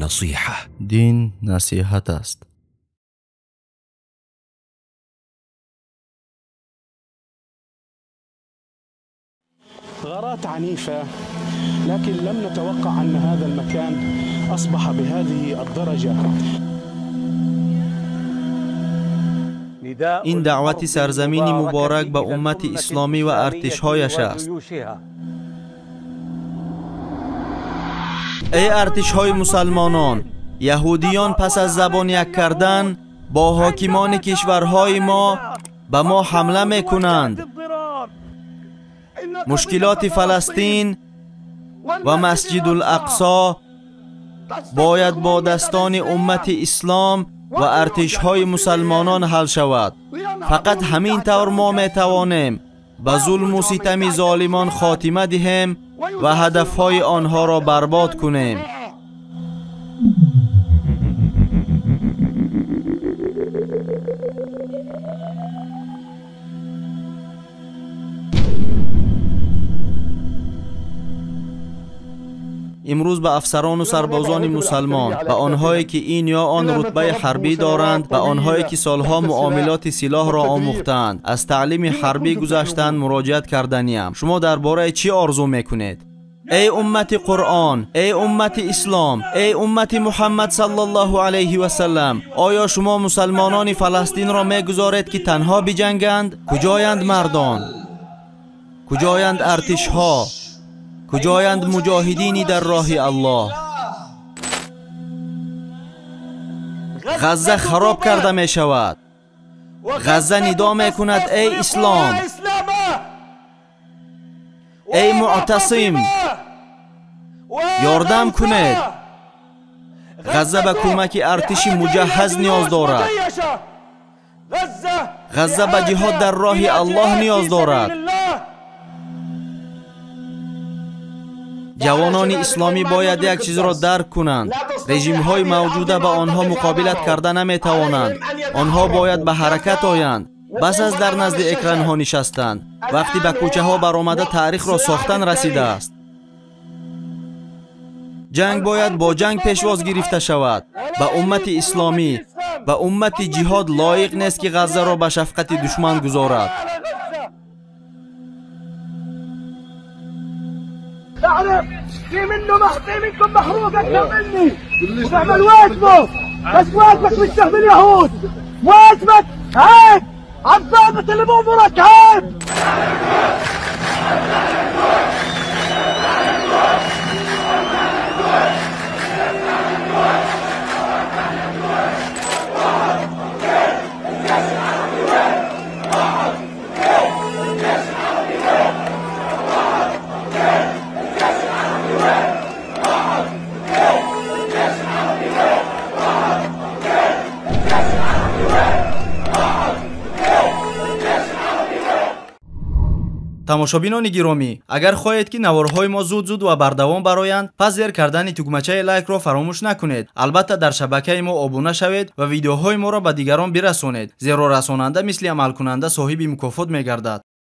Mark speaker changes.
Speaker 1: نصيحة.
Speaker 2: Дин насиҳат аст.
Speaker 3: غارات عنيفة، لكن لم نتوقع أن هذا المكان أصبح بهذه الدرجة.
Speaker 2: Ин даъвати сарзамини муборак ба уммати исломӣ ва артишҳояш аст. Эй артишҳои мусалмонон, яҳудиён пас аз забон як кардан бо ҳокимони кишварҳои мо ба мо ҳамла мекунанд. Мушкилоти Фаластин ва Масҷидул-Ақсо бояд бо дастони уммати ислом ва артишҳои мусалмонон ҳал шавад. Фақат ҳамин тавр мо метавонем ба зулму ситами золимон хотима диҳем ва ҳадафҳои онҳоро барбод кунем. Имрӯз ба афсарону сарбозони мусалмон, ба онҳое ки ин ё он рутбаи ҳарбӣ доранд, ба онҳое ки солҳо муомилоти силоҳро омӯхтаанд, аз таълими ҳарбӣ гузаштанд, муроҷиат карданиям. Шумо дар бораи чӣ орзу мекунед? Эй уммати Қуръон, эй уммати ислом, эй уммати Муҳаммад саллаллоҳу алайҳи васаллам, оё шумо мусалмонони Фаластинро мегузоред ки танҳо биҷанганд? Куҷоянд мардон? Куҷоянд артишҳо? Куҷоянд муҷоҳидини дар роҳи Аллоҳ? Ғазза хароб карда мешавад. Ғазза нидо мекунад: эй ислом, эй муътасим, ёрдам кунед. Ғазза ба кӯмаки артиши муҷаҳҳаз ниёз дорад. Ғазза ба ҷиҳод дар роҳи Аллоҳ ниёз дорад. Ҷавонони исломӣ бояд як чизро дарк кунанд: режимҳои мавҷуда ба онҳо муқобилат карда наметавонанд. Онҳо бояд ба ҳаракат оянд. Бас аз дар назди экранҳо нишастанд. Вақти ба кӯчаҳо баромада таърихро сохтан расидааст. Ҷанг бояд бо ҷанг пешвоз гирифта шавад. Ба уммати исломӣ, ба уммати ҷиҳод лоиқ нест ки Ғаззаро ба шафқати душман гузорад.
Speaker 4: تعرف في منه في منكم محروق اكثر مني وبعمل واجبه، بس واجبك مش تحمي اليهود، واجبك عيب على الضابط اللي بأمرك، عيب.
Speaker 2: Тамошобинони гиромӣ, агар хоҳед ки наворҳои мо зуд-зуд ва бардавом бароянд, пас зер кардани тугмачаи лайкро фаромӯш накунед. Албатта дар шабакаи мо обуна шавед ва видеоҳои моро ба дигарон бирасонед, зеро расонанда мисли амалкунанда соҳиби мукофот мегардад.